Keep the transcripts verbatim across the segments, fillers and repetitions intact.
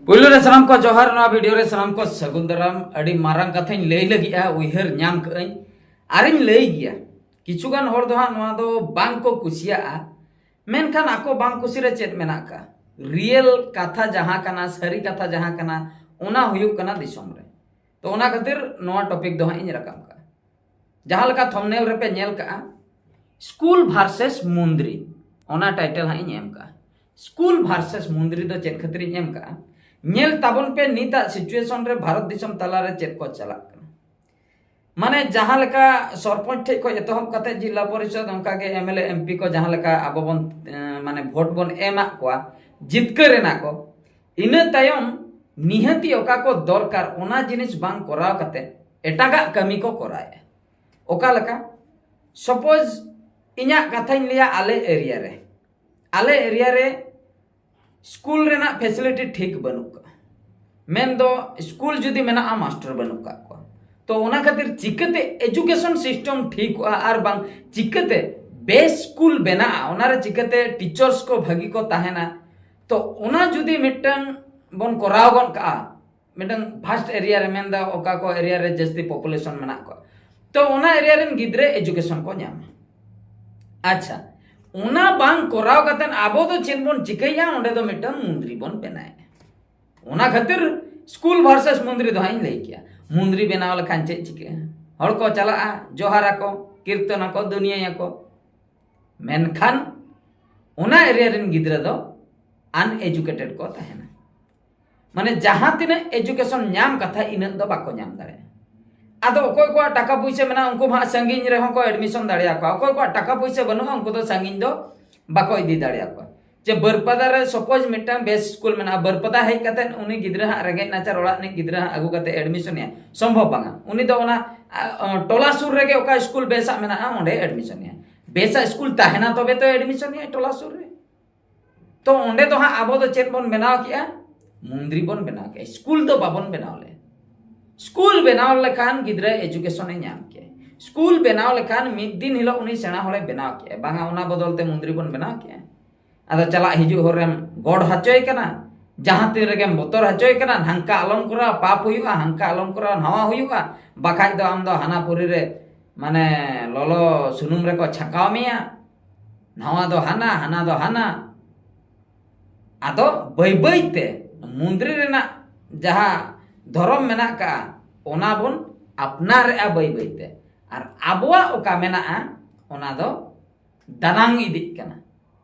ᱯᱩᱭᱞᱩ ᱨᱮ ᱥᱟᱱᱟᱢ ᱠᱚ ᱡᱚᱦᱟᱨ᱾ ᱱᱚᱣᱟ ᱵᱷᱤᱰᱤᱭᱳ ᱨᱮ ᱥᱟᱱᱟᱢ ᱠᱚ ᱥᱟᱹᱜᱩᱱ ᱫᱟᱨᱟᱢ᱾ ᱟᱹᱰᱤ ᱢᱟᱨᱟᱝ ᱠᱟᱛᱷᱟᱧ ᱞᱟᱹᱭ ᱞᱟᱹᱜᱤᱫᱼᱟ, ᱩᱭᱦᱟᱹᱨ ᱧᱟᱢ ᱠᱟᱜ ᱟᱹᱧ ᱟᱨᱤᱧ ᱞᱟᱹᱭ ᱜᱮᱭᱟ᱾ ᱠᱤᱪᱷᱩ ᱜᱟᱱ ᱦᱚᱲ ᱫᱚ ᱦᱟᱸᱜ ᱱᱚᱣᱟ ᱫᱚ ᱵᱟᱝ ᱠᱚ ᱠᱩᱥᱤᱭᱟᱜᱼᱟ, ᱢᱮᱱᱠᱷᱟᱱ ᱟᱠᱚ ᱵᱟᱝ ᱠᱩᱥᱤ ᱨᱮ ᱪᱮᱫ ᱢᱮᱱᱟᱜ ᱠᱟᱜᱼᱟ? ᱨᱤᱭᱮᱞ ᱠᱟᱛᱷᱟ ᱡᱟᱦᱟᱸ ᱠᱟᱱᱟ, ᱥᱟᱹᱨᱤ ᱠᱟᱛᱷᱟ ᱡᱟᱦᱟᱸ ᱠᱟᱱᱟ, ᱚᱱᱟ ᱦᱩᱭᱩᱜ ᱠᱟᱱᱟ ᱫᱤᱥᱚᱢ ᱨᱮ᱾ ᱛᱚ ᱚᱱᱟ ᱠᱷᱟᱹᱛᱤᱨ ᱱᱚᱣᱟ ᱴᱚᱯᱤᱠ ᱫᱚ ᱦᱟᱸᱜ ᱤᱧ ᱨᱟᱠᱟᱵ ᱠᱟᱜᱼᱟ᱾ ᱡᱟᱦᱟᱸ ᱞᱮᱠᱟ ᱛᱷᱚᱢᱵᱱᱮᱞ ᱨᱮᱯᱮ ᱧᱮᱞ ᱠᱟᱜᱼᱟ, ᱥᱠᱩᱞ ᱵᱷᱟᱨᱥᱮᱥ ᱢᱩᱱᱫᱽᱨᱤ, ᱚᱱᱟ ᱴᱟᱭᱴᱮᱞ ᱦᱟᱸᱜ ᱤᱧ ᱮᱢ ᱠᱟᱜᱼᱟ᱾ ᱥᱠᱩᱞ ᱵᱷᱟᱨᱥᱮᱥ ᱢᱩᱱᱫᱽᱨᱤ ᱫᱚ ᱪᱮᱫ ᱠᱷᱟᱹᱛᱤᱨ ᱤᱧ ᱮᱢ ᱠᱟᱜᱼᱟ? ᱧᱮᱞ ᱛᱟᱵᱚᱱ ᱯᱮ, ᱱᱤᱛᱟᱜ ᱥᱤᱪᱩᱭᱮᱥᱚᱱ ᱨᱮ ᱵᱷᱟᱨᱚᱛ ᱫᱤᱥᱚᱢ ᱛᱟᱞᱟᱨᱮ ᱪᱮᱫ ᱠᱚ ᱪᱟᱞᱟᱜ ᱠᱟᱱᱟ᱾ ᱢᱟᱱᱮ ᱡᱟᱦᱟᱸ ᱞᱮᱠᱟ ᱥᱚᱨᱯᱚᱧᱪ ᱴᱷᱮᱡ ᱠᱷᱚᱱ ᱮᱛᱚᱦᱚᱵ ᱠᱟᱛᱮ ᱡᱤᱞᱟ ᱯᱚᱨᱤᱥᱚᱫ, ᱚᱱᱠᱟᱜᱮ M L A, M P ᱠᱚ ᱡᱟᱦᱟᱸ ᱞᱮᱠᱟ ᱟᱵᱚ ᱵᱚᱱ, ᱮᱸ, ᱢᱟᱱᱮ ᱵᱷᱳᱴ ᱵᱚᱱ ᱮᱢᱟᱜ ᱠᱚᱣᱟ, ᱡᱤᱛᱠᱟᱹᱨ ᱮᱱᱟ ᱠᱚ, ᱤᱱᱟᱹ ᱛᱟᱭᱚᱢ ᱱᱤᱦᱟᱹᱛᱤ ᱚᱠᱟ ᱠᱚ ᱫᱚᱨᱠᱟᱨ, ᱚᱱᱟ ᱡᱤᱱᱤᱥ ᱵᱟᱝ ᱠᱚᱨᱟᱣ ᱠᱟᱛᱮ ᱮᱴᱟᱜᱟᱜ ᱠᱟᱹᱢᱤ ᱠᱚ ᱠᱚᱨᱟᱣᱮᱫᱼᱟ᱾ ᱚᱠᱟ ᱞᱮᱠᱟ? ᱥᱟᱯᱳᱡᱽ, ᱤᱧᱟᱹᱜ ᱠᱟᱛᱷᱟᱧ ᱞᱟᱹᱭᱟ, ᱟᱞᱮ ᱮᱨᱤᱭᱟ ᱨᱮ, ᱟᱞᱮ ᱮᱨᱤᱭᱟ ᱨᱮ ᱥᱠᱩᱞ ᱨᱮᱱᱟᱜ ᱯᱷᱮᱥᱤᱞᱤᱴᱤ ᱴᱷᱤᱠ ᱵᱟᱹᱱᱩᱜ ᱠᱟᱜᱼᱟ᱾ ᱢᱮᱱᱫᱚ ᱥᱠᱩᱞ ᱡᱩᱫᱤ ᱢᱮᱱᱟᱜᱼᱟ, ᱢᱟᱥᱴᱟᱨ ᱵᱟᱹᱱᱩᱜ ᱠᱟᱜ ᱠᱚᱣᱟ, ᱛᱚ ᱚᱱᱟ ᱠᱷᱟᱹᱛᱤᱨ ᱪᱤᱠᱟᱹᱛᱮ ᱮᱡᱩᱠᱮᱥᱚᱱ ᱥᱤᱥᱴᱮᱢ ᱴᱷᱤᱠᱚᱜᱼᱟ ᱟᱨ ᱵᱟᱝ ᱪᱤᱠᱟᱹᱛᱮ ᱵᱮᱥ ᱥᱠᱩᱞ ᱵᱮᱱᱟᱜᱼᱟ, ᱚᱱᱟᱨᱮ ᱪᱤᱠᱟᱹᱛᱮ ᱴᱤᱪᱟᱨᱥ ᱠᱚ ᱵᱷᱟᱹᱜᱤ ᱠᱚ ᱛᱟᱦᱮᱱᱟ? ᱛᱚ ᱚᱱᱟ ᱡᱩᱫᱤ ᱢᱤᱫᱴᱟᱝ ᱵᱚᱱ ᱠᱚᱨᱟᱣ ᱜᱚᱫ ᱠᱟᱜᱼᱟ, ᱢᱤᱫᱴᱟᱝ ᱵᱷᱟᱥᱴ ᱮᱨᱤᱭᱟ ᱨᱮ, ᱢᱮᱱᱫᱚ ᱚᱠᱟ ᱠᱚ ᱮᱨᱤᱭᱟ ᱨᱮ ᱡᱟᱹᱥᱛᱤ ᱯᱚᱯᱩᱞᱮᱥᱚᱱ ᱢᱮᱱᱟᱜ ᱠᱚᱣᱟ, ᱛᱚ ᱚᱱᱟ ᱮᱨᱤᱭᱟ ᱨᱮᱱ ᱜᱤᱫᱽᱨᱟᱹ ᱮᱡᱩᱠᱮᱥᱚᱱ ᱠᱚ ᱧᱟᱢᱟ᱾ ᱟᱪᱪᱷᱟ, ᱚᱱᱟ ᱵᱟᱝ ᱠᱚᱨᱟᱣ ᱠᱟᱛᱮ ᱟᱵᱚ ᱫᱚ ᱪᱮᱫ ᱵᱚᱱ ᱪᱤᱠᱟᱹᱭᱟ? ᱚᱸᱰᱮ ᱫᱚ ᱢᱤᱫᱴᱟᱝ ᱢᱩᱱᱫᱽᱨᱤ ᱵᱚᱱ ᱵᱮᱱᱟᱣᱮᱫᱼᱟ᱾ ᱚᱱᱟ ᱠᱷᱟᱹᱛᱤᱨ ᱥᱠᱩᱞ ᱵᱷᱟᱨᱥᱮᱥ ᱢᱩᱱᱫᱽᱨᱤ ᱫᱚ ᱦᱟᱸᱜ ᱤᱧ ᱞᱟᱹᱭ ᱠᱮᱭᱟ᱾ ᱢᱩᱱᱫᱽᱨᱤ ᱵᱮᱱᱟᱣ ᱞᱮᱠᱷᱟᱱ ᱪᱮᱫ ᱪᱤᱠᱟᱹᱜᱼᱟ? ᱦᱚᱲ ᱠᱚ ᱪᱟᱞᱟᱜᱼᱟ, ᱡᱚᱦᱟᱨᱟᱠᱚ, ᱠᱤᱨᱛᱚᱱᱟᱠᱚ, ᱫᱩᱱᱤᱭᱟᱹᱭᱟᱠᱚ, ᱢᱮᱱᱠᱷᱟᱱ ᱚᱱᱟ ᱮᱨᱤᱭᱟ ᱨᱮᱱ ᱜᱤᱫᱽᱨᱟᱹ ᱫᱚ ᱟᱱᱮᱡᱩᱠᱮᱴᱮᱰ ᱠᱚ ᱛᱟᱦᱮᱱᱟ᱾ ᱢᱟᱱᱮ ᱡᱟᱦᱟᱸ ᱛᱤᱱᱟᱹᱜ ᱮᱡᱩᱠᱮᱥᱚᱱ ᱧᱟᱢ ᱠᱟᱛᱷᱟ, ᱤᱱᱟᱹᱜ ᱫᱚ ᱵᱟᱠᱚ ᱧᱟᱢ ᱫᱟᱲᱮᱭᱟᱜᱼᱟ᱾ ᱟᱫᱚ ᱚᱠᱚᱭ ᱠᱚᱣᱟᱜ ᱴᱟᱠᱟ ᱯᱩᱭᱥᱟᱹ ᱢᱮᱱᱟᱜᱼᱟ, ᱩᱱᱠᱩ ᱢᱟ ᱦᱟᱸᱜ ᱥᱟᱺᱜᱤᱧ ᱨᱮᱦᱚᱸ ᱠᱚ ᱮᱰᱢᱤᱥᱚᱱ ᱫᱟᱲᱮᱭᱟᱠᱚᱣᱟ᱾ ᱚᱠᱚᱭ ᱠᱚᱣᱟᱜ ᱴᱟᱠᱟ ᱯᱩᱭᱥᱟᱹ ᱵᱟᱹᱱᱩᱜᱼᱟ, ᱩᱱᱠᱩ ᱫᱚ ᱥᱟᱺᱜᱤᱧ ᱫᱚ ᱵᱟᱠᱚ ᱤᱫᱤ ᱫᱟᱲᱮᱭᱟᱠᱚᱣᱟ᱾ ᱡᱮ ᱵᱟᱹᱨᱯᱟᱫᱟ ᱨᱮ ᱥᱟᱯᱳᱡᱽ ᱢᱤᱫᱴᱟᱝ ᱵᱮᱥ ᱥᱠᱩᱞ ᱢᱮᱱᱟᱜᱼᱟ, ᱵᱟᱹᱨᱯᱟᱫᱟ ᱦᱮᱡ ᱠᱟᱛᱮ ᱩᱱᱤ ᱜᱤᱫᱽᱨᱟᱹ ᱦᱟᱸᱜ, ᱨᱮᱸᱜᱮᱡ ᱱᱟᱪᱟᱨ ᱚᱲᱟᱜ ᱨᱤᱱᱤᱡ ᱜᱤᱫᱽᱨᱟᱹ ᱦᱟᱸᱜ ᱟᱹᱜᱩ ᱠᱟᱛᱮ ᱮᱰᱢᱤᱥᱚᱱᱮᱭᱟ, ᱥᱚᱢᱵᱷᱚᱵ ᱵᱟᱝᱟ᱾ ᱩᱱᱤ ᱫᱚ ᱚᱱᱟ, ᱟ, ᱴᱚᱞᱟ ᱥᱩᱨ ᱨᱮᱜᱮ ᱚᱠᱟ ᱥᱠᱩᱞ ᱵᱮᱥᱟᱜ ᱢᱮᱱᱟᱜᱼᱟ, ᱚᱸᱰᱮ ᱮᱰᱢᱤᱥᱚᱱᱮᱭᱟ᱾ ᱵᱮᱥᱟᱜ ᱥᱠᱩᱞ ᱛᱟᱦᱮᱱᱟ, ᱛᱚᱵᱮ ᱛᱚ ᱮᱰᱢᱤᱥᱚᱱᱮᱭᱟ ᱴᱚᱞᱟ ᱥᱩᱨ ᱨᱮ᱾ ᱛᱚ ᱚᱸᱰᱮ ᱫᱚ ᱦᱟᱸᱜ ᱟᱵᱚ ᱫᱚ ᱪᱮᱫ ᱵᱚᱱ ᱵᱮᱱᱟᱣ ᱠᱮᱜᱼᱟ? ᱢᱩᱱᱫᱽᱨᱤ ᱵᱚᱱ ᱵᱮᱱᱟᱣ ᱠᱮᱜᱼᱟ, ᱥᱠᱩᱞ ᱫᱚ ᱵᱟᱵᱚᱱ ᱵᱮᱱᱟᱣ ᱞᱮᱫ᱾ ᱥᱠᱩᱞ ᱵᱮᱱᱟᱣ ᱞᱮᱠᱷᱟᱱ ᱜᱤᱫᱽᱨᱟᱹ ᱮᱡᱩᱠᱮᱥᱚᱱᱮ ᱧᱟᱢ ᱠᱮᱭᱟ᱾ ᱥᱠᱩᱞ ᱵᱮᱱᱟᱣ ᱞᱮᱠᱷᱟᱱ ᱢᱤᱫ ᱫᱤᱱ ᱦᱤᱞᱳᱜ ᱩᱱᱤ ᱥᱮᱬᱟ ᱦᱚᱲᱮ ᱵᱮᱱᱟᱣ ᱠᱮᱭᱟ᱾ ᱵᱟᱝᱟ, ᱚᱱᱟ ᱵᱚᱫᱚᱞ ᱛᱮ ᱢᱩᱱᱫᱽᱨᱤ ᱵᱚᱱ ᱵᱮᱱᱟᱣ ᱠᱮᱭᱟ᱾ ᱟᱫᱚ ᱪᱟᱞᱟᱜ ᱦᱤᱡᱩᱜ ᱦᱚᱨ ᱨᱮᱢ ᱜᱚᱲ ᱦᱚᱪᱚᱭ ᱠᱟᱱᱟ, ᱡᱟᱦᱟᱸ ᱛᱤᱱ ᱨᱮᱜᱮᱢ ᱵᱚᱛᱚᱨ ᱦᱚᱪᱚᱭ ᱠᱟᱱᱟ, ᱱᱷᱟᱝᱠᱟ ᱟᱞᱚᱢ ᱠᱚᱨᱟᱣᱟ, ᱯᱟᱯ ᱦᱩᱭᱩᱜᱼᱟ, ᱦᱟᱝᱠᱟ ᱟᱞᱚᱢ ᱠᱚᱨᱟᱣᱟ, ᱱᱟᱣᱟ ᱦᱩᱭᱩᱜᱼᱟ, ᱵᱟᱠᱷᱟᱡ ᱫᱚ ᱟᱢ ᱫᱚ ᱦᱟᱱᱟ ᱯᱩᱨᱤ ᱨᱮ ᱢᱟᱱᱮ ᱞᱚᱞᱚ ᱥᱩᱱᱩᱢ ᱨᱮᱠᱚ ᱪᱷᱟᱠᱟᱣ ᱢᱮᱭᱟ, ᱱᱟᱣᱟ ᱫᱚ ᱦᱟᱱᱟ, ᱦᱟᱱᱟ ᱫᱚ ᱦᱟᱱᱟ᱾ ᱟᱫᱚ ᱵᱟᱹᱭ ᱵᱟᱹᱭ ᱛᱮ ᱢᱩᱱᱫᱽᱨᱤ ᱨᱮᱱᱟᱜ ᱡᱟᱦᱟᱸ ᱫᱷᱚᱨᱚᱢ ᱢᱮᱱᱟᱜ ᱠᱟᱜᱼᱟ, ᱚᱱᱟ ᱵᱚᱱ ᱟᱯᱱᱟᱨᱮᱜᱼᱟ ᱵᱟᱹᱭ ᱵᱟᱹᱭ ᱛᱮ᱾ ᱟᱨ ᱟᱵᱚᱣᱟᱜ ᱚᱠᱟ ᱢᱮᱱᱟᱜᱼᱟ, ᱚᱱᱟ ᱫᱚ ᱫᱟᱱᱟᱝ ᱤᱫᱤᱜ ᱠᱟᱱᱟ᱾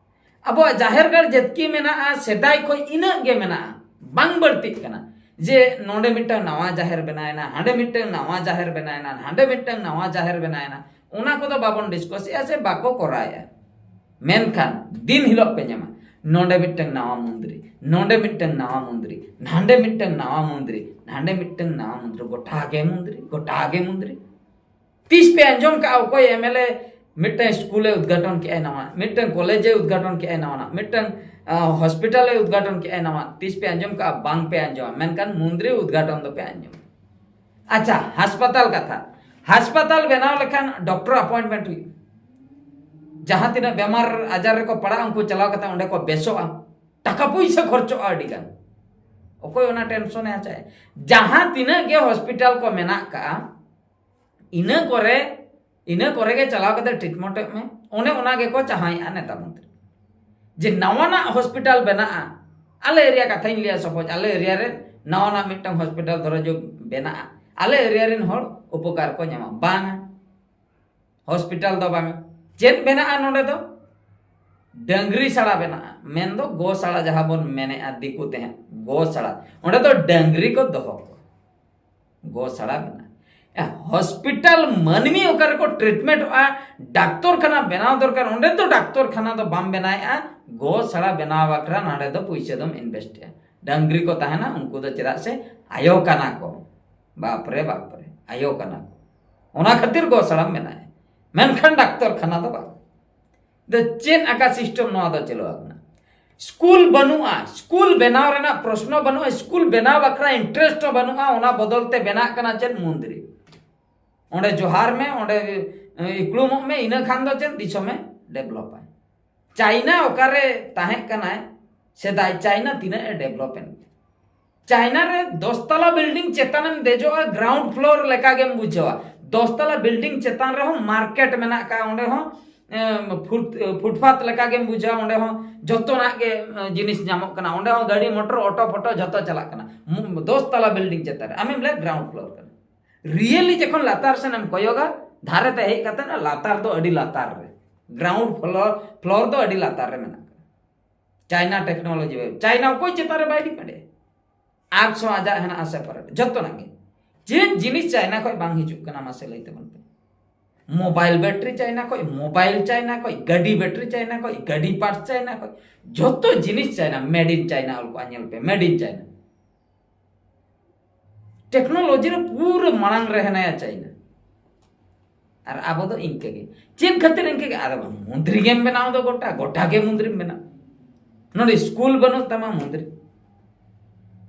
ᱟᱵᱚᱣᱟᱜ ᱡᱟᱦᱮᱨ ᱜᱟᱲ ᱡᱮᱛᱠᱤ ᱢᱮᱱᱟᱜᱼᱟ, ᱥᱮᱫᱟᱭ ᱠᱷᱚᱱ ᱤᱱᱟᱹᱜ ᱜᱮ ᱢᱮᱱᱟᱜᱼᱟ, ᱵᱟᱝ ᱵᱟᱹᱲᱛᱤᱜ ᱠᱟᱱᱟ᱾ ᱡᱮ ᱱᱚᱰᱮ ᱢᱤᱫᱴᱟᱝ ᱱᱟᱣᱟ ᱡᱟᱦᱮᱨ ᱵᱮᱱᱟᱣᱮᱱᱟ, ᱦᱟᱸᱰᱮ ᱢᱤᱫᱴᱟᱝ ᱱᱟᱣᱟ ᱡᱟᱦᱮᱨ ᱵᱮᱱᱟᱣᱮᱱᱟ, ᱦᱟᱸᱰᱮ ᱢᱤᱫᱴᱟᱝ ᱱᱟᱣᱟ ᱡᱟᱦᱮᱨ ᱵᱮᱱᱟᱣᱮᱱᱟ, ᱚᱱᱟ ᱠᱚᱫᱚ ᱵᱟᱵᱚᱱ ᱰᱤᱥᱠᱚᱥᱮᱜᱼᱟ ᱥᱮ ᱵᱟᱠᱚ ᱠᱚᱨᱟᱣᱮᱜᱼᱟ᱾ ᱢᱮᱱᱠᱷᱟᱱ ᱫᱤᱱ ᱦᱤᱞᱳᱜ ᱯᱮ ᱧᱟᱢᱟ, ᱱᱚᱰᱮ ᱢᱤᱫᱴᱟᱝ ᱱᱟᱣᱟ ᱢᱚᱱᱫᱤᱨ, ᱱᱚᱰᱮ ᱢᱤᱫᱴᱟᱝ ᱱᱟᱣᱟ ᱢᱚᱱᱫᱤᱨ, ᱱᱟᱰᱮ ᱢᱤᱫᱴᱟᱝ ᱱᱟᱣᱟ ᱢᱚᱱᱫᱤᱨ, ᱱᱟᱰᱮ ᱢᱤᱫᱴᱟᱝ ᱱᱟᱣᱟ ᱢᱚᱱᱫᱤᱨ, ᱜᱚᱴᱟ ᱜᱮ ᱢᱚᱱᱫᱤᱨ, ᱜᱚᱴᱟ ᱜᱮ ᱢᱚᱱᱫᱤᱨ᱾ ᱛᱤᱥ ᱯᱮ ᱟᱸᱡᱚᱢ ᱠᱟᱜᱼᱟ ᱚᱠᱚᱭ ᱮᱢᱮᱞᱮ ᱢᱤᱫᱴᱟᱝ ᱥᱠᱩᱞᱮ ᱩᱫᱽᱜᱷᱟᱴᱚᱱ ᱠᱮᱜᱼᱟᱭ ᱱᱟᱣᱟ, ᱢᱤᱫᱴᱟᱝ ᱠᱚᱞᱮᱡᱮ ᱩᱫᱽᱜᱷᱟᱴᱚᱱ ᱠᱮᱜᱼᱟᱭ ᱱᱟᱣᱟ, ᱢᱤᱫᱴᱟᱝ, ᱟ, ᱦᱚᱥᱯᱤᱴᱟᱞᱮ ᱩᱫᱽᱜᱷᱟᱴᱚᱱ ᱠᱮᱜᱼᱟᱭ ᱱᱟᱣᱟ? ᱛᱤᱥ ᱯᱮ ᱟᱸᱡᱚᱢ ᱠᱟᱜᱼᱟ? ᱵᱟᱝ ᱯᱮ ᱟᱸᱡᱚᱢᱟ, ᱢᱮᱱᱠᱷᱟᱱ ᱢᱚᱱᱫᱤᱨ ᱩᱫᱽᱜᱷᱟᱴᱚᱱ ᱫᱚᱯᱮ ᱟᱸᱡᱚᱢᱟ᱾ ᱟᱪᱪᱷᱟ, ᱦᱟᱥᱯᱟᱛᱟᱞ ᱠᱟᱛᱷᱟ, ᱦᱟᱥᱯᱟᱛᱟᱞ ᱵᱮᱱᱟᱣ ᱞᱮᱠᱷᱟᱱ ᱰᱚᱠᱴᱚᱨ ᱟᱯᱚᱭᱮᱱᱴᱢᱮᱱᱴ ᱦᱩᱭᱩᱜᱼᱟ᱾ ᱡᱟᱦᱟᱸ ᱛᱤᱱᱟᱹᱜ ᱵᱮᱢᱟᱨ ᱟᱡᱟᱨ ᱨᱮᱠᱚ ᱯᱟᱲᱟᱜᱼᱟ, ᱩᱱᱠᱩ ᱪᱟᱞᱟᱣ ᱠᱟᱛᱮ ᱚᱸᱰᱮ ᱠᱚ ᱵᱮᱥᱚᱜᱼᱟ᱾ ᱴᱟᱠᱟ ᱯᱩᱭᱥᱟᱹ ᱠᱷᱚᱨᱪᱚᱜᱼᱟ ᱟᱹᱰᱤ ᱜᱟᱱ᱾ ᱚᱠᱚᱭ ᱚᱱᱟ ᱴᱮᱱᱥᱚᱱᱮ ᱦᱟᱛᱟᱣᱟ? ᱡᱟᱦᱟᱸ ᱛᱤᱱᱟᱹᱜ ᱜᱮ ᱦᱚᱥᱯᱤᱴᱟᱞ ᱠᱚ ᱢᱮᱱᱟᱜ ᱠᱟᱜᱼᱟ, ᱤᱱᱟᱹ ᱠᱚᱨᱮ, ᱤᱱᱟᱹ ᱠᱚᱨᱮ ᱜᱮ ᱪᱟᱞᱟᱣ ᱠᱟᱛᱮ ᱴᱨᱤᱴᱢᱮᱱᱴᱚᱜ ᱢᱮ᱾ ᱚᱱᱮ ᱚᱱᱟ ᱜᱮᱠᱚ ᱪᱟᱦᱟᱭᱮᱜᱼᱟ ᱱᱮᱛᱟ ᱢᱚᱱᱛᱨᱤ, ᱡᱮ ᱱᱟᱣᱟᱱᱟᱜ ᱦᱚᱥᱯᱤᱴᱟᱞ ᱵᱮᱱᱟᱜᱼᱟ᱾ ᱟᱞᱮ ᱮᱨᱤᱭᱟ ᱠᱟᱛᱷᱟᱧ ᱞᱟᱹᱭᱟ, ᱥᱟᱯᱳᱡᱽ ᱟᱞᱮ ᱮᱨᱤᱭᱟ ᱨᱮ ᱱᱟᱣᱟᱱᱟᱜ ᱢᱤᱫᱴᱟᱝ ᱦᱚᱥᱯᱤᱴᱟᱞ ᱫᱷᱚᱨᱚ ᱡᱩᱜᱽ ᱵᱮᱱᱟᱜᱼᱟ, ᱟᱞᱮ ᱮᱨᱤᱭᱟ ᱨᱮᱱ ᱦᱚᱲ ᱩᱯᱚᱠᱟᱨ ᱠᱚ ᱧᱟᱢᱟ᱾ ᱵᱟᱝᱟ, ᱦᱚᱥᱯᱤᱴᱟᱞ ᱫᱚ ᱵᱟᱝᱟ᱾ ᱪᱮᱫ ᱵᱮᱱᱟᱜᱼᱟ ᱱᱚᱰᱮ ᱫᱚ? ᱰᱟᱹᱝᱨᱤ ᱥᱟᱲᱟ ᱵᱮᱱᱟᱜᱼᱟ, ᱢᱮᱱᱫᱚ ᱜᱚ ᱥᱟᱲᱟ, ᱡᱟᱦᱟᱸ ᱵᱚᱱ ᱢᱮᱱᱮᱜᱼᱟ ᱫᱤᱠᱩ ᱛᱮ ᱦᱟᱸᱜ ᱜᱚ ᱥᱟᱲᱟ᱾ ᱚᱸᱰᱮ ᱫᱚ ᱰᱟᱹᱝᱨᱤ ᱠᱚ ᱫᱚᱦᱚ ᱠᱚᱣᱟ, ᱜᱚ ᱥᱟᱲᱟ ᱵᱮᱱᱟᱜᱼᱟ᱾ ᱭᱟ, ᱦᱚᱥᱯᱤᱴᱟᱞ ᱢᱟᱹᱱᱢᱤ ᱚᱠᱟ ᱨᱮᱠᱚ ᱴᱨᱤᱴᱢᱮᱱᱴᱚᱜᱼᱟ, ᱰᱟᱠᱛᱚᱨ ᱠᱷᱟᱱᱟ ᱵᱮᱱᱟᱣ ᱫᱚᱨᱠᱟᱨ, ᱚᱸᱰᱮ ᱫᱚ ᱰᱟᱠᱛᱚᱨ ᱠᱷᱟᱱᱟ ᱫᱚ ᱵᱟᱢ ᱵᱮᱱᱟᱣᱮᱜᱼᱟ, ᱜᱚ ᱥᱟᱲᱟ ᱵᱮᱱᱟᱣ ᱵᱟᱠᱷᱨᱟ ᱱᱚᱰᱮ ᱫᱚ ᱯᱩᱭᱥᱟᱹ ᱫᱚᱢ ᱤᱱᱵᱷᱮᱥᱴᱮᱜᱼᱟ᱾ ᱰᱟᱹᱝᱨᱤ ᱠᱚ ᱛᱟᱦᱮᱱᱟ, ᱩᱱᱠᱩ ᱫᱚ ᱪᱮᱫᱟᱜ ᱥᱮ ᱟᱭᱳ ᱠᱟᱱᱟ ᱠᱚ, ᱵᱟᱯᱨᱮ ᱵᱟᱯᱨᱮ, ᱟᱭᱳ ᱠᱟᱱᱟ ᱠᱚ, ᱚᱱᱟ ᱠᱷᱟᱹᱛᱤᱨ ᱜᱚ ᱥᱟᱲᱟᱢ ᱵᱮᱱᱟᱣᱮᱜᱼᱟ, ᱢᱮᱱᱠᱷᱟᱱ ᱰᱟᱠᱛᱚᱨ ᱠᱷᱟᱱᱟ ᱫᱚ ᱵᱟᱝ᱾ ᱫᱚ ᱪᱮᱫ ᱟᱠᱟ ᱥᱤᱥᱴᱮᱢ ᱱᱚᱣᱟ ᱫᱚ ᱪᱟᱹᱞᱩ ᱟᱠᱟᱱᱟ? ᱥᱠᱩᱞ ᱵᱟᱹᱱᱩᱜᱼᱟ, ᱥᱠᱩᱞ ᱵᱮᱱᱟᱣ ᱨᱮᱱᱟᱜ ᱯᱨᱚᱥᱱᱚ ᱵᱟᱹᱱᱩᱜᱼᱟ, ᱥᱠᱩᱞ ᱵᱮᱱᱟᱣ ᱵᱟᱠᱷᱨᱟ ᱤᱱᱴᱟᱨᱮᱥᱴ ᱦᱚᱸ ᱵᱟᱹᱱᱩᱜᱼᱟ, ᱚᱱᱟ ᱵᱚᱫᱚᱞ ᱛᱮ ᱵᱮᱱᱟᱜ ᱠᱟᱱᱟ ᱪᱮᱫ? ᱢᱚᱱᱫᱤᱨ᱾ ᱚᱸᱰᱮ ᱡᱚᱦᱟᱨ ᱢᱮ, ᱚᱸᱰᱮ, ᱮ, ᱤᱠᱲᱩᱢᱚᱜ ᱢᱮ, ᱤᱱᱟᱹ ᱠᱷᱟᱱ ᱫᱚ ᱪᱮᱫ ᱫᱤᱥᱚᱢᱮ ᱰᱮᱵᱷᱞᱚᱯᱟᱭ? ᱪᱟᱭᱱᱟ ᱚᱠᱟᱨᱮ ᱛᱟᱦᱮᱸ ᱠᱟᱱᱟᱭ, ᱥᱮᱫᱟᱭ ᱪᱟᱭᱱᱟ ᱛᱤᱱᱟᱹᱜ ᱮ ᱰᱮᱵᱷᱞᱚᱯ ᱮᱱ, ᱪᱟᱭᱱᱟ ᱨᱮ ᱫᱚᱥ ᱛᱟᱞᱟ ᱵᱤᱞᱰᱤᱝ ᱪᱮᱛᱟᱱᱮᱢ ᱫᱮᱡᱚᱜᱼᱟ, ᱜᱨᱟᱣᱩᱱᱰ ᱯᱷᱞᱳᱨ ᱞᱮᱠᱟ ᱜᱮᱢ ᱵᱩᱡᱷᱟᱹᱣᱟ᱾ ᱫᱚᱥ ᱛᱟᱞᱟ ᱵᱤᱞᱰᱤᱝ ᱪᱮᱛᱟᱱ ᱨᱮᱦᱚᱸ ᱢᱟᱨᱠᱮᱴ ᱢᱮᱱᱟᱜ ᱟᱠᱟᱫᱼᱟ, ᱚᱸᱰᱮ ᱦᱚᱸ ᱮᱢ, ᱯᱷᱩᱴ ᱯᱷᱩᱴᱯᱟᱛᱷ ᱞᱮᱠᱟ ᱜᱮᱢ ᱵᱩᱡᱷᱟᱹᱣᱟ᱾ ᱚᱸᱰᱮ ᱦᱚᱸ ᱡᱚᱛᱚᱱᱟᱜ ᱜᱮ ᱮ, ᱡᱤᱱᱤᱥ ᱧᱟᱢᱚᱜ ᱠᱟᱱᱟ᱾ ᱚᱸᱰᱮ ᱦᱚᱸ ᱜᱟᱹᱰᱤ, ᱢᱚᱴᱚᱨ, ᱚᱴᱳ ᱯᱷᱚᱴᱳ ᱡᱚᱛᱚ ᱪᱟᱞᱟᱜ ᱠᱟᱱᱟ᱾ ᱢᱩ- ᱫᱚᱥ ᱛᱟᱞᱟ ᱵᱤᱞᱰᱤᱝ ᱪᱮᱛᱟᱱ ᱨᱮ ᱟᱢᱮᱢ ᱞᱟᱹᱭᱟ ᱜᱨᱟᱣᱩᱱᱰ ᱯᱷᱞᱳᱨ ᱠᱟᱱᱟ᱾ ᱨᱤᱭᱮᱞᱤ ᱡᱚᱠᱷᱚᱱ ᱞᱟᱛᱟᱨ ᱥᱮᱱ ᱮᱢ ᱠᱚᱭᱚᱜᱟ, ᱫᱷᱟᱨᱮ ᱛᱮ ᱦᱮᱡ ᱠᱟᱛᱮ ᱚᱱᱟ ᱞᱟᱛᱟᱨ ᱫᱚ ᱟᱹᱰᱤ ᱞᱟᱛᱟᱨ ᱨᱮ, ᱜᱨᱟᱣᱩᱱᱰ ᱯᱷᱞᱳᱨ ᱯᱷᱞᱳᱨ ᱫᱚ ᱟᱹᱰᱤ ᱞᱟᱛᱟᱨ ᱨᱮ ᱢᱮᱱᱟᱜ ᱠᱟᱫᱟ᱾ ᱪᱟᱭᱱᱟ ᱴᱮᱠᱱᱳᱞᱚᱡᱤ, ᱪᱟᱭᱱᱟ ᱚᱠᱚᱭ ᱪᱮᱛᱟᱱ ᱨᱮ ᱵᱟᱭ ᱰᱤᱯᱮᱱᱰ ᱮᱫᱟ? ᱟᱯᱥ ᱦᱚᱸ ᱟᱡᱟᱜ ᱦᱮᱱᱟᱜᱼᱟ ᱥᱮᱯᱟᱨᱮᱴ, ᱡᱚᱛᱚᱱᱟᱜ ᱜᱮ᱾ ᱪᱮᱫ ᱡᱤᱱᱤᱥ ᱪᱟᱭᱱᱟ ᱠᱷᱚᱱ ᱵᱟᱝ ᱦᱤᱡᱩᱜ ᱠᱟᱱᱟ, ᱢᱟᱥᱮ ᱞᱟᱹᱭ ᱛᱟᱵᱚᱱ ᱯᱮ? ᱢᱳᱵᱟᱭᱤᱞ ᱵᱮᱴᱨᱤ ᱪᱟᱭᱱᱟ ᱠᱷᱚᱱ, ᱢᱳᱵᱟᱭᱤᱞ ᱪᱟᱭᱱᱟ ᱠᱷᱚᱱ, ᱜᱟᱹᱰᱤ ᱵᱮᱴᱨᱤ ᱪᱟᱭᱱᱟ ᱠᱷᱚᱱ, ᱜᱟᱹᱰᱤ ᱯᱟᱨᱴᱥ ᱪᱟᱭᱱᱟ ᱠᱷᱚᱱ, ᱡᱚᱛᱚ ᱡᱤᱱᱤᱥ ᱪᱟᱭᱱᱟ, ᱢᱮᱰ ᱤᱱ ᱪᱟᱭᱱᱟ ᱚᱞ ᱠᱚᱜᱼᱟ, ᱧᱮᱞ ᱯᱮ, ᱢᱮᱰ ᱤᱱ ᱪᱟᱭᱱᱟ᱾ ᱴᱮᱠᱱᱳᱞᱚᱡᱤ ᱨᱮ ᱯᱩᱨᱟᱹ ᱢᱟᱲᱟᱝ ᱨᱮ ᱦᱮᱱᱟᱭᱟ ᱪᱟᱭᱱᱟ᱾ ᱟᱨ ᱟᱵᱚ ᱫᱚ ᱤᱱᱠᱟᱹ ᱜᱮ᱾ ᱪᱮᱫ ᱠᱷᱟᱹᱛᱤᱨ ᱤᱱᱠᱟᱹ ᱜᱮ? ᱟᱫᱚ ᱢᱚᱱᱛᱨᱤ ᱜᱮᱢ ᱵᱮᱱᱟᱣ ᱫᱚ ᱜᱚᱴᱟ, ᱜᱚᱴᱟ ᱜᱮ ᱢᱚᱱᱛᱨᱤᱢ ᱵᱮᱱᱟᱣ᱾ ᱱᱚᱰᱮ ᱥᱠᱩᱞ ᱵᱟᱹᱱᱩᱜ ᱛᱟᱢᱟ ᱢᱚᱱᱛᱨᱤ᱾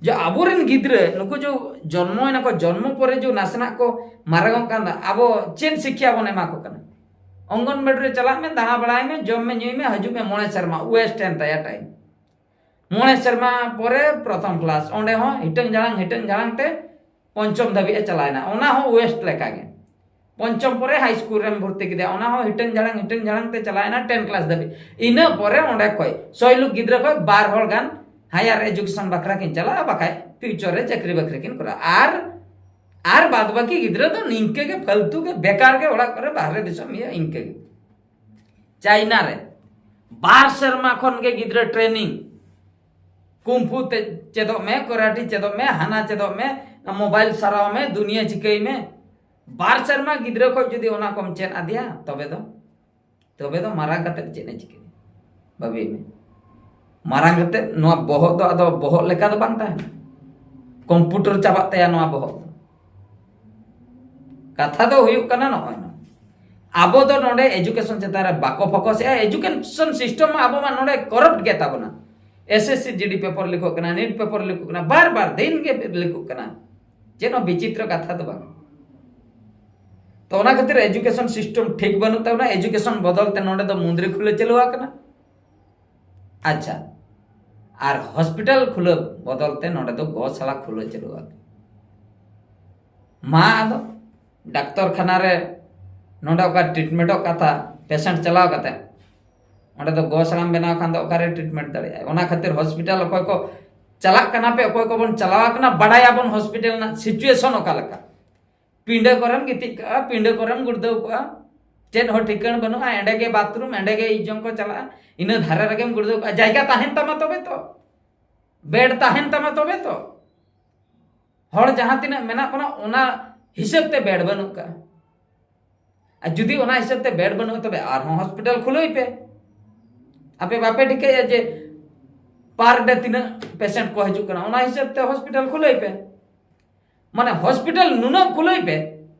ᱡᱮ ᱟᱵᱚᱨᱮᱱ ᱜᱤᱫᱽᱨᱟᱹ ᱱᱩᱠᱩ ᱡᱮ ᱡᱚᱱᱢᱚᱭᱮᱱᱟ ᱠᱚ, ᱡᱚᱱᱢᱚ ᱯᱚᱨᱮ ᱡᱮ ᱱᱟᱥᱮᱱᱟᱜ ᱠᱚ ᱢᱟᱨᱟᱝᱚᱜ ᱠᱟᱱ ᱫᱚ, ᱟᱵᱚ ᱪᱮᱫ ᱥᱤᱠᱠᱷᱟ ᱵᱚᱱ ᱮᱢᱟ ᱠᱚ ᱠᱟᱱᱟ? ᱚᱝᱜᱚᱱᱵᱟᱲᱤ ᱨᱮ ᱪᱟᱞᱟᱜ ᱢᱮ, ᱫᱟᱬᱟ ᱵᱟᱲᱟᱭ ᱢᱮ, ᱡᱚᱢ ᱢᱮ, ᱧᱩᱭ ᱢᱮ, ᱦᱤᱡᱩᱜ ᱢᱮ, ᱢᱚᱬᱮ ᱥᱮᱨᱢᱟ ᱳᱭᱮᱥᱴ ᱮᱱ ᱛᱟᱭᱟ ᱴᱟᱭᱤᱢ᱾ ᱢᱚᱬᱮ ᱥᱮᱨᱢᱟ ᱯᱚᱨᱮ ᱯᱨᱚᱛᱷᱚᱢ ᱠᱞᱟᱥ, ᱚᱸᱰᱮ ᱦᱚᱸ ᱦᱤᱴᱟᱹᱝ ᱡᱷᱟᱲᱟᱝ ᱦᱤᱴᱟᱹᱝ ᱡᱷᱟᱲᱟᱝ ᱛᱮ ᱯᱚᱧᱪᱚᱢ ᱫᱷᱟᱹᱵᱤᱡ ᱮ ᱪᱟᱞᱟᱣᱮᱱᱟ, ᱚᱱᱟ ᱦᱚᱸ ᱳᱭᱮᱥᱴ ᱞᱮᱠᱟᱜᱮ᱾ ᱯᱚᱧᱪᱚᱢ ᱯᱚᱨᱮ ᱦᱟᱭ ᱥᱠᱩᱞ ᱨᱮᱢ ᱵᱷᱚᱨᱛᱤ ᱠᱮᱫᱮᱭᱟ, ᱚᱱᱟ ᱦᱚᱸ ᱦᱤᱴᱟᱹᱝ ᱡᱷᱟᱲᱟᱝ ᱦᱤᱴᱟᱹᱝ ᱡᱷᱟᱲᱟᱝ ᱛᱮ ᱪᱟᱞᱟᱣᱮᱱᱟ ᱴᱮᱱ ᱠᱞᱟᱥ ᱫᱷᱟᱹᱵᱤᱡ᱾ ᱤᱱᱟᱹ ᱯᱚᱨᱮ ᱚᱸᱰᱮ ᱠᱷᱚᱡ ᱥᱚᱭᱞᱩᱠ ᱜᱤᱫᱽᱨᱟᱹ ᱠᱷᱚᱡ ᱵᱟᱨ ᱦᱚᱲ ᱜᱟᱱ ᱦᱟᱭᱟᱨ ᱮᱡᱩᱠᱮᱥᱚᱱ ᱵᱟᱠᱷᱨᱟ ᱠᱤᱱ ᱪᱟᱞᱟᱜᱼᱟ, ᱵᱟᱠᱷᱟᱡ ᱯᱷᱤᱭᱩᱪᱟᱨ ᱨᱮ ᱪᱟᱹᱠᱨᱤ ᱵᱟᱹᱠᱨᱤ ᱠᱤᱱ ᱠᱚᱨᱟᱣᱟ᱾ ᱟᱨ ᱟᱨ ᱵᱟᱫ ᱵᱟᱹᱠᱤ ᱜᱤᱫᱽᱨᱟᱹ ᱫᱚ ᱱᱤᱝᱠᱟᱹ ᱜᱮ ᱯᱷᱟᱞᱛᱩ ᱜᱮ, ᱵᱮᱠᱟᱨ ᱜᱮ, ᱚᱲᱟᱜ ᱠᱚᱨᱮ ᱵᱟᱦᱨᱮ ᱫᱤᱥᱚᱢ ᱤᱭᱟᱹ ᱤᱱᱠᱟᱹ ᱜᱮ᱾ ᱪᱟᱭᱱᱟ ᱨᱮ ᱵᱟᱨ ᱥᱮᱨᱢᱟ ᱠᱷᱚᱱ ᱜᱮ ᱜᱤᱫᱽᱨᱟᱹ ᱴᱨᱮᱱᱤᱝ, ᱠᱩᱢᱯᱷᱩ ᱛᱮ ᱪᱮᱫᱚᱜ ᱢᱮ, ᱠᱚᱨᱟᱴᱤ ᱪᱮᱫᱚᱜ ᱢᱮ, ᱦᱟᱱᱟ ᱪᱮᱫᱚᱜ ᱢᱮ, ᱢᱳᱵᱟᱭᱤᱞ ᱥᱟᱨᱟᱣ ᱢᱮ, ᱫᱩᱱᱤᱭᱟᱹ ᱪᱤᱠᱟᱹᱭ ᱢᱮ᱾ ᱵᱟᱨ ᱥᱮᱨᱢᱟ ᱜᱤᱫᱽᱨᱟᱹ ᱠᱷᱚᱡ ᱡᱩᱫᱤ ᱚᱱᱟ ᱠᱚᱢ ᱪᱮᱫ ᱟᱫᱮᱭᱟ, ᱛᱚᱵᱮ ᱫᱚ, ᱛᱚᱵᱮ ᱫᱚ ᱢᱟᱨᱟᱝ ᱠᱟᱛᱮ ᱪᱮᱫ ᱮ ᱪᱤᱠᱟᱹᱭᱟ? ᱵᱷᱟᱹᱵᱤᱭ ᱢᱮ, ᱢᱟᱨᱟᱝ ᱠᱟᱛᱮ ᱱᱚᱣᱟ ᱵᱚᱦᱚᱜ ᱫᱚ ᱟᱫᱚ ᱵᱚᱦᱚᱜ ᱞᱮᱠᱟ ᱫᱚ ᱵᱟᱝ ᱛᱟᱦᱮᱱᱟ, ᱠᱚᱢᱯᱩᱴᱟᱨ ᱪᱟᱵᱟᱜ ᱛᱟᱭᱟ ᱱᱚᱣᱟ ᱵᱚᱦᱚᱜ ᱫᱚ᱾ ᱠᱟᱛᱷᱟ ᱫᱚ ᱦᱩᱭᱩᱜ ᱠᱟᱱᱟ ᱱᱚᱜᱼᱚᱭ ᱱᱚᱣᱟ, ᱟᱵᱚ ᱫᱚ ᱱᱚᱰᱮ ᱮᱡᱩᱠᱮᱥᱚᱱ ᱪᱮᱛᱟᱱ ᱨᱮ ᱵᱟᱠᱚ ᱯᱷᱳᱠᱟᱥ ᱮᱫᱟ᱾ ᱮᱡᱩᱠᱮᱥᱚᱱ ᱥᱤᱥᱴᱮᱢ ᱢᱟ ᱟᱵᱚ ᱢᱟ ᱱᱚᱰᱮ ᱠᱚᱨᱚᱯᱴ ᱜᱮ ᱛᱟᱵᱚᱱᱟ᱾ ᱮᱥ ᱮᱥ ᱥᱤ ᱡᱤ ᱰᱤ ᱯᱮᱯᱟᱨ ᱞᱤᱠᱚᱜ ᱠᱟᱱᱟ, ᱱᱤᱴ ᱯᱮᱯᱟᱨ ᱞᱤᱠᱚᱜ ᱠᱟᱱᱟ, ᱵᱟᱨ ᱵᱟᱨ ᱫᱤᱱ ᱜᱮ ᱞᱤᱠᱚᱜ ᱠᱟᱱᱟ᱾ ᱪᱮᱫ ᱦᱚᱸ ᱵᱤᱪᱤᱛᱨᱚ ᱠᱟᱛᱷᱟ ᱫᱚ ᱵᱟᱝ᱾ ᱛᱚ ᱚᱱᱟ ᱠᱷᱟᱹᱛᱤᱨ ᱮᱡᱩᱠᱮᱥᱚᱱ ᱥᱤᱥᱴᱮᱢ ᱴᱷᱤᱠ ᱵᱟᱹᱱᱩᱜ ᱛᱟᱵᱚᱱᱟ᱾ ᱮᱡᱩᱠᱮᱥᱚᱱ ᱵᱚᱫᱚᱞ ᱛᱮ ᱱᱚᱰᱮ ᱫᱚ ᱢᱩᱸᱫᱽᱨᱤ ᱠᱷᱩᱞᱟᱹ ᱪᱟᱹᱞᱩ ᱟᱠᱟᱱᱟ᱾ ᱟᱪᱪᱷᱟ, ᱟᱨ ᱦᱚᱥᱯᱤᱴᱟᱞ ᱠᱷᱩᱞᱟᱹᱣ ᱵᱚᱫᱚᱞ ᱛᱮ ᱱᱚᱰᱮ ᱫᱚ ᱜᱚᱥᱟᱞᱟ ᱠᱷᱩᱞᱟᱹᱣ ᱪᱟᱹᱞᱩ ᱟᱠᱟᱱᱟ᱾ ᱢᱟ ᱟᱫᱚ ᱰᱟᱠᱛᱚᱨ ᱠᱷᱟᱱᱟ ᱨᱮ ᱱᱚᱰᱮ ᱚᱠᱟ ᱴᱨᱤᱴᱢᱮᱱᱴᱚᱜ ᱠᱟᱛᱷᱟ, ᱯᱮᱥᱮᱱᱴ ᱪᱟᱞᱟᱣ ᱠᱟᱛᱮ ᱚᱸᱰᱮ ᱫᱚ ᱜᱚᱥᱟᱞᱟᱢ ᱵᱮᱱᱟᱣ ᱠᱷᱟᱱ ᱫᱚ ᱚᱠᱟᱨᱮ ᱴᱨᱤᱴᱢᱮᱱᱴ ᱫᱟᱲᱮᱭᱟᱜᱼᱟ? ᱚᱱᱟ ᱠᱷᱟᱹᱛᱤᱨ ᱦᱚᱥᱯᱤᱴᱟᱞ ᱚᱠᱚᱭ ᱠᱚ ᱪᱟᱞᱟᱜ ᱠᱟᱱᱟ ᱯᱮ, ᱚᱠᱚᱭ ᱠᱚᱵᱚᱱ ᱪᱟᱞᱟᱣ ᱟᱠᱟᱱᱟ, ᱵᱟᱰᱟᱭᱟᱵᱚᱱ ᱦᱚᱥᱯᱤᱴᱟᱞ ᱨᱮᱱᱟᱜ ᱥᱤᱪᱩᱭᱮᱥᱚᱱ ᱚᱠᱟ ᱞᱮᱠᱟ᱾ ᱯᱤᱸᱰᱟᱹ ᱠᱚᱨᱮᱢ ᱜᱤᱛᱤᱡ ᱠᱚᱜᱼᱟ, ᱯᱤᱸᱰᱟᱹ ᱠᱚᱨᱮᱢ ᱜᱩᱲᱫᱟᱹᱣ ᱠᱚᱜᱼᱟ, ᱪᱮᱫ ᱦᱚᱸ ᱴᱷᱤᱠᱟᱹᱱ ᱵᱟᱹᱱᱩᱜᱼᱟ᱾ ᱮᱸᱰᱮ ᱜᱮ ᱵᱟᱛᱷᱨᱩᱢ, ᱮᱸᱰᱮ ᱜᱮ ᱤᱡ ᱡᱚᱝ ᱠᱚ ᱪᱟᱞᱟᱜᱼᱟ, ᱤᱱᱟᱹ ᱫᱷᱟᱨᱮ ᱨᱮᱜᱮᱢ ᱜᱩᱲᱫᱟᱹᱣ ᱠᱚᱜᱼᱟ᱾ ᱡᱟᱭᱜᱟ ᱛᱟᱦᱮᱱ ᱛᱟᱢᱟ ᱛᱚᱵᱮ ᱛᱚ, ᱵᱮᱰ ᱛᱟᱦᱮᱱ ᱛᱟᱢᱟ ᱛᱚᱵᱮ ᱛᱚ᱾ ᱦᱚᱲ ᱡᱟᱦᱟᱸ ᱛᱤᱱᱟᱹᱜ ᱢᱮᱱᱟᱜ ᱵᱚᱱᱟ, ᱚᱱᱟ ᱦᱤᱥᱟᱹᱵ ᱛᱮ ᱵᱮᱰ ᱵᱟᱹᱱᱩᱜ ᱠᱟᱜᱼᱟ᱾ ᱟᱨ ᱡᱩᱫᱤ ᱚᱱᱟ ᱦᱤᱥᱟᱹᱵ ᱛᱮ ᱵᱮᱰ ᱵᱟᱹᱱᱩᱜᱼᱟ, ᱛᱚᱵᱮ ᱟᱨᱦᱚᱸ ᱦᱚᱥᱯᱤᱴᱟᱞ ᱠᱷᱩᱞᱟᱹᱣ ᱯᱮ᱾ ᱟᱯᱮ ᱵᱟᱯᱮ ᱴᱷᱤᱠᱟᱹᱭᱟ ᱡᱮ ᱯᱟᱨ ᱰᱮ ᱛᱤᱱᱟᱹᱜ ᱯᱮᱥᱮᱱᱴ ᱠᱚ ᱦᱤᱡᱩᱜ ᱠᱟᱱᱟ, ᱚᱱᱟ ᱦᱤᱥᱟᱹᱵ ᱛᱮ ᱦᱚᱥᱯᱤᱴᱟᱞ ᱠᱷᱩᱞᱟᱹᱣ ᱯᱮ᱾ ᱢᱟᱱᱮ ᱦᱚᱥᱯᱤᱴᱟᱞ ᱱᱩᱱᱟᱹᱜ ᱠᱷᱩᱞᱟᱹᱣ ᱯᱮ,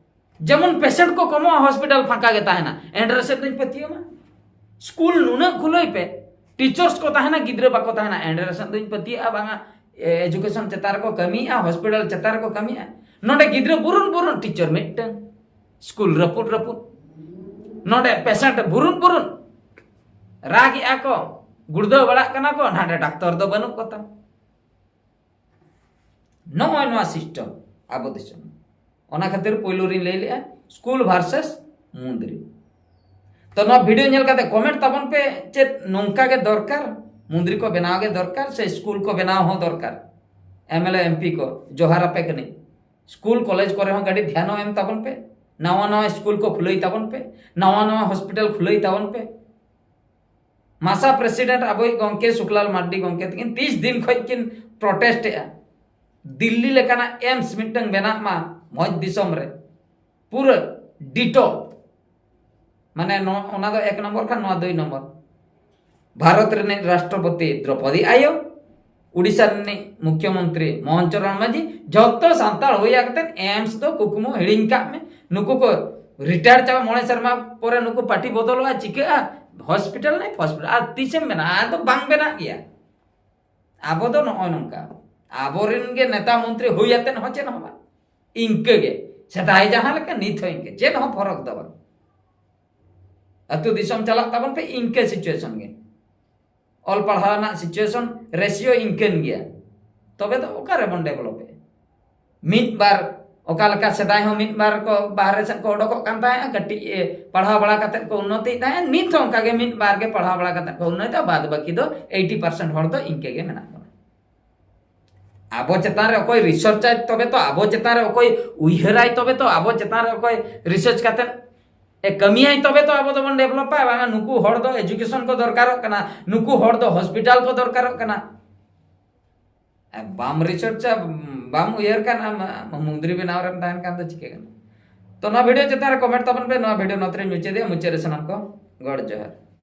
ᱡᱮᱢᱚᱱ ᱯᱮᱥᱮᱱᱴ ᱠᱚ ᱠᱚᱢᱚᱜᱼᱟ, ᱦᱚᱥᱯᱤᱴᱟᱞ ᱯᱷᱟᱸᱠᱟ ᱜᱮ ᱛᱟᱦᱮᱱᱟ, ᱮᱱ ᱨᱮ ᱥᱮᱫ ᱫᱚᱧ ᱯᱟᱹᱛᱭᱟᱹᱣ ᱢᱟ᱾ ᱥᱠᱩᱞ ᱱᱩᱱᱟᱹᱜ ᱠᱷᱩᱞᱟᱹᱣ ᱯᱮ, ᱴᱤᱪᱟᱨᱥ ᱠᱚ ᱛᱟᱦᱮᱱᱟ, ᱜᱤᱫᱽᱨᱟᱹ ᱵᱟᱠᱚ ᱛᱟᱦᱮᱱᱟ, ᱮᱱ ᱨᱮ ᱥᱮᱫ ᱫᱚᱧ ᱯᱟᱹᱛᱭᱟᱹᱜᱼᱟ ᱵᱟᱝᱟ ᱮᱡᱩᱠᱮᱥᱚᱱ ᱪᱮᱛᱟᱱ ᱨᱮᱠᱚ ᱠᱟᱹᱢᱤᱭᱮᱫᱼᱟ, ᱦᱚᱥᱯᱤᱴᱟᱞ ᱪᱮᱛᱟᱱ ᱨᱮᱠᱚ ᱠᱟᱹᱢᱤᱭᱮᱫᱼᱟ᱾ ᱱᱚᱰᱮ ᱜᱤᱫᱽᱨᱟᱹ ᱵᱩᱨᱩᱱ ᱵᱩᱨᱩᱱ, ᱴᱤᱪᱟᱨ ᱢᱤᱫᱴᱟᱝ, ᱥᱠᱩᱞ ᱨᱟᱹᱯᱩᱫ ᱨᱟᱹᱯᱩᱫ, ᱱᱚᱰᱮ ᱯᱮᱥᱮᱱᱴ ᱵᱩᱨᱩᱱ ᱵᱩᱨᱩᱱ ᱨᱟᱜᱮᱜᱼᱟ ᱠᱚ, ᱜᱩᱲᱫᱟᱹᱣ ᱵᱟᱲᱟᱜ ᱠᱟᱱᱟ ᱠᱚ, ᱱᱟᱰᱮ ᱰᱟᱠᱛᱚᱨ ᱫᱚ ᱵᱟᱹᱱᱩᱜ ᱠᱚᱛᱟ᱾ ᱱᱚᱜᱼᱚᱭ ᱱᱚᱣᱟ ᱥᱤᱥᱴᱮᱢ ᱟᱵᱚ ᱫᱤᱥᱚᱢ᱾ ᱚᱱᱟ ᱠᱷᱟᱹᱛᱤᱨ ᱯᱳᱭᱞᱳ ᱨᱤᱧ ᱞᱟᱹᱭ ᱞᱮᱜᱼᱟ, ᱥᱠᱩᱞ ᱵᱷᱟᱨᱥᱮᱥ ᱢᱩᱸᱫᱽᱨᱤ᱾ ᱛᱚ ᱱᱚᱣᱟ ᱵᱷᱤᱰᱤᱭᱳ ᱧᱮᱞ ᱠᱟᱛᱮ ᱠᱚᱢᱮᱱᱴ ᱛᱟᱵᱚᱱ ᱯᱮ, ᱪᱮᱫ ᱱᱚᱝᱠᱟ ᱜᱮ ᱫᱚᱨᱠᱟᱨ, ᱢᱩᱸᱫᱽᱨᱤ ᱠᱚ ᱵᱮᱱᱟᱣ ᱜᱮ ᱫᱚᱨᱠᱟᱨ ᱥᱮ ᱥᱠᱩᱞ ᱠᱚ ᱵᱮᱱᱟᱣ ᱦᱚᱸ ᱫᱚᱨᱠᱟᱨ? M L A, M P ᱠᱚ ᱡᱚᱦᱟᱨ ᱟᱯᱮ ᱠᱟᱹᱱᱟᱹᱧ, ᱥᱠᱩᱞ ᱠᱚᱞᱮᱡᱽ ᱠᱚᱨᱮ ᱦᱚᱸ ᱠᱟᱹᱴᱤᱡ ᱫᱷᱮᱭᱟᱱ ᱦᱚᱸ ᱮᱢ ᱛᱟᱵᱚᱱ ᱯᱮ, ᱱᱟᱣᱟ ᱱᱟᱣᱟ ᱥᱠᱩᱞ ᱠᱚ ᱠᱷᱩᱞᱟᱹᱭ ᱛᱟᱵᱚᱱ ᱯᱮ, ᱱᱟᱣᱟ ᱱᱟᱣᱟ ᱦᱚᱥᱯᱤᱴᱟᱞ ᱠᱷᱩᱞᱟᱹᱭ ᱛᱟᱵᱚᱱ ᱯᱮ᱾ ᱢᱟᱥᱟ ᱯᱨᱮᱥᱤᱰᱮᱱᱴ ᱟᱵᱚᱭᱤᱡ ᱜᱚᱢᱠᱮ ᱥᱩᱠᱞᱟᱞ ᱢᱟᱨᱰᱤ ᱜᱚᱢᱠᱮ ᱛᱟᱹᱠᱤᱱ ᱛᱤᱥ ᱫᱤᱱ ᱠᱷᱚᱱ ᱠᱤᱱ ᱯᱨᱚᱴᱮᱥᱴ ᱮᱜᱼᱟ, ᱫᱤᱞᱞᱤ ᱞᱮᱠᱟᱱᱟᱜ ᱮᱢᱥ ᱢᱤᱫᱴᱟᱝ ᱵᱮᱱᱟᱜ ᱢᱟ ᱢᱚᱡᱽ ᱫᱤᱥᱚᱢ ᱨᱮ, ᱯᱩᱨᱟᱹ ᱰᱤᱴᱳ, ᱢᱟᱱᱮ ᱱᱚ-, ᱚᱱᱟ ᱫᱚ ᱮᱠ ᱱᱚᱢᱵᱚᱨ ᱠᱷᱟᱱ ᱱᱚᱣᱟ ᱫᱩᱭ ᱱᱚᱢᱵᱚᱨ᱾ ᱵᱷᱟᱨᱚᱛ ᱨᱤᱱᱤᱡ ᱨᱟᱥᱴᱨᱚᱯᱚᱛᱤ ᱫᱨᱚᱯᱚᱫᱤ ᱟᱭᱳ, ᱩᱰᱤᱥᱟ ᱨᱤᱱᱤᱡ ᱢᱩᱠᱷᱭᱚᱢᱚᱱᱛᱨᱤ ᱢᱳᱦᱚᱱ ᱪᱚᱨᱚᱬ ᱢᱟᱹᱡᱷᱤ, ᱡᱷᱚᱛᱚ ᱥᱟᱱᱛᱟᱲ ᱦᱩᱭ ᱠᱟᱛᱮ ᱮᱢᱥ ᱫᱚ ᱠᱩᱠᱢᱩ ᱦᱤᱲᱤᱧ ᱠᱟᱜ ᱢᱮ᱾ ᱱᱩᱠᱩ ᱠᱚ ᱨᱤᱴᱟᱭᱟᱨ ᱪᱟᱵᱟ, ᱢᱚᱬᱮ ᱥᱮᱨᱢᱟ ᱯᱚᱨᱮ ᱱᱩᱠᱩ ᱯᱟᱨᱴᱤ ᱵᱚᱫᱚᱞᱚᱜᱼᱟ, ᱪᱤᱠᱟᱹᱜᱼᱟ? ᱦᱚᱥᱯᱤᱴᱟᱞ ᱱᱟᱭ ᱦᱚᱥᱯᱤᱴᱟᱞ, ᱟᱨ ᱛᱤᱥᱮᱢ ᱢᱮᱱᱟ, ᱟᱫᱚ ᱵᱟᱝ ᱵᱮᱱᱟᱜ ᱜᱮᱭᱟ᱾ ᱟᱵᱚ ᱫᱚ ᱱᱚᱜᱼᱚᱭ ᱱᱚᱝᱠᱟ, ᱟᱵᱚᱨᱮᱱ ᱜᱮ ᱱᱮᱛᱟ ᱢᱚᱱᱛᱨᱤ ᱦᱩᱭ ᱟᱛᱮᱫ ᱦᱚᱸ ᱪᱮᱫ ᱦᱚᱸ ᱵᱟᱝ, ᱤᱱᱠᱟᱹ ᱜᱮ᱾ ᱥᱮᱫᱟᱭ ᱡᱟᱦᱟᱸ ᱞᱮᱠᱟ ᱱᱤᱛ ᱦᱚᱸ ᱤᱱᱠᱟᱹ, ᱪᱮᱫ ᱦᱚᱸ ᱯᱷᱚᱨᱚᱠ ᱫᱚ ᱵᱟᱝ᱾ ᱟᱹᱛᱩ ᱫᱤᱥᱚᱢ ᱪᱟᱞᱟᱜ ᱛᱟᱵᱚᱱ ᱯᱮ, ᱤᱱᱠᱟᱹ ᱥᱤᱪᱩᱭᱮᱥᱚᱱ ᱜᱮ᱾ ᱚᱞ ᱯᱟᱲᱦᱟᱣ ᱨᱮᱱᱟᱜ situation ratio ᱤᱱᱠᱟᱹᱱ ᱜᱮᱭᱟ, ᱛᱚᱵᱮ ᱫᱚ ᱚᱠᱟ ᱨᱮᱵᱚᱱ develop ᱮᱫᱼᱟ? ᱢᱤᱫ ᱵᱟᱨ, ᱚᱠᱟ ᱞᱮᱠᱟ ᱥᱮᱫᱟᱭ ᱦᱚᱸ ᱢᱤᱫ ᱵᱟᱨ ᱠᱚ ᱵᱟᱦᱨᱮ ᱥᱮᱫ ᱠᱚ ᱚᱰᱚᱠᱚᱜ ᱠᱟᱱ ᱛᱟᱦᱮᱸᱫ, ᱠᱟᱹᱴᱤᱡ ᱮ, ᱯᱟᱲᱦᱟᱣ ᱵᱟᱲᱟ ᱠᱟᱛᱮᱫ ᱠᱚ ᱩᱱᱱᱚᱛᱤᱭᱮᱫ ᱛᱟᱦᱮᱸᱫ, ᱱᱤᱛ ᱦᱚᱸ ᱚᱱᱠᱟ ᱜᱮ ᱢᱤᱫ ᱵᱟᱨ ᱜᱮ ᱯᱟᱲᱦᱟᱣ ᱵᱟᱲᱟ ᱠᱟᱛᱮᱫ ᱠᱚ ᱩᱱᱱᱚᱛᱤᱭᱮᱫᱟ, ᱵᱟᱫ ᱵᱟᱹᱠᱤ ᱫᱚ eighty percent ᱦᱚᱲ ᱫᱚ ᱤᱱᱠᱟᱹ ᱜᱮ ᱢᱮᱱᱟᱜ ᱵᱚᱱᱟ᱾ ᱟᱵᱚ ᱪᱮᱛᱟᱱ ᱨᱮ ᱚᱠᱚᱭ research ᱟᱭ ᱛᱚᱵᱮ ᱛᱚ, ᱟᱵᱚ ᱪᱮᱛᱟᱱ ᱨᱮ ᱚᱠᱚᱭ ᱩᱭᱦᱟᱹᱨᱟᱭ ᱛᱚᱵᱮ ᱛᱚ, ᱟᱵᱚ ᱪᱮᱛᱟᱱ ᱨᱮ ᱚᱠᱚᱭ research ᱠᱟᱛᱮᱫ ᱮ ᱠᱟᱹᱢᱤᱭᱟᱭ ᱛᱚᱵᱮ ᱛᱚ ᱟᱵᱚ ᱫᱚᱵᱚᱱ develop ᱟ᱾ ᱵᱟᱝᱟ, ᱱᱩᱠᱩ ᱦᱚᱲ ᱫᱚ education ᱠᱚ ᱫᱚᱨᱠᱟᱨᱚᱜ ᱠᱟᱱᱟ, ᱱᱩᱠᱩ ᱦᱚᱲ ᱫᱚ hospital ᱠᱚ ᱫᱚᱨᱠᱟᱨᱚᱜ ᱠᱟᱱᱟ᱾ ᱮ, ᱵᱟᱢ research ᱟ, ᱵᱟᱢ ᱩᱭᱦᱟᱹᱨ ᱠᱷᱟᱱ ᱟᱢ, ᱟᱢ ᱢᱩᱸᱫᱽᱨᱤ ᱵᱮᱱᱟᱣ ᱨᱮᱢ ᱛᱟᱦᱮᱱ ᱠᱷᱟᱱ ᱫᱚ ᱪᱤᱠᱟᱹ ᱜᱟᱱᱚᱜᱼᱟ? ᱛᱚ ᱱᱚᱣᱟ video ᱪᱮᱛᱟᱱ ᱨᱮ comment ᱛᱟᱵᱚᱱ ᱯᱮ᱾ ᱱᱚᱣᱟ video ᱱᱚᱛᱮ ᱨᱮᱧ ᱢᱩᱪᱟᱹᱫᱮᱜᱼᱟ᱾ ᱢᱩᱪᱟᱹᱫ ᱨᱮ ᱥᱟᱱᱟᱢ ᱠᱚ ᱜᱚᱰ ᱡᱚᱦᱟᱨ᱾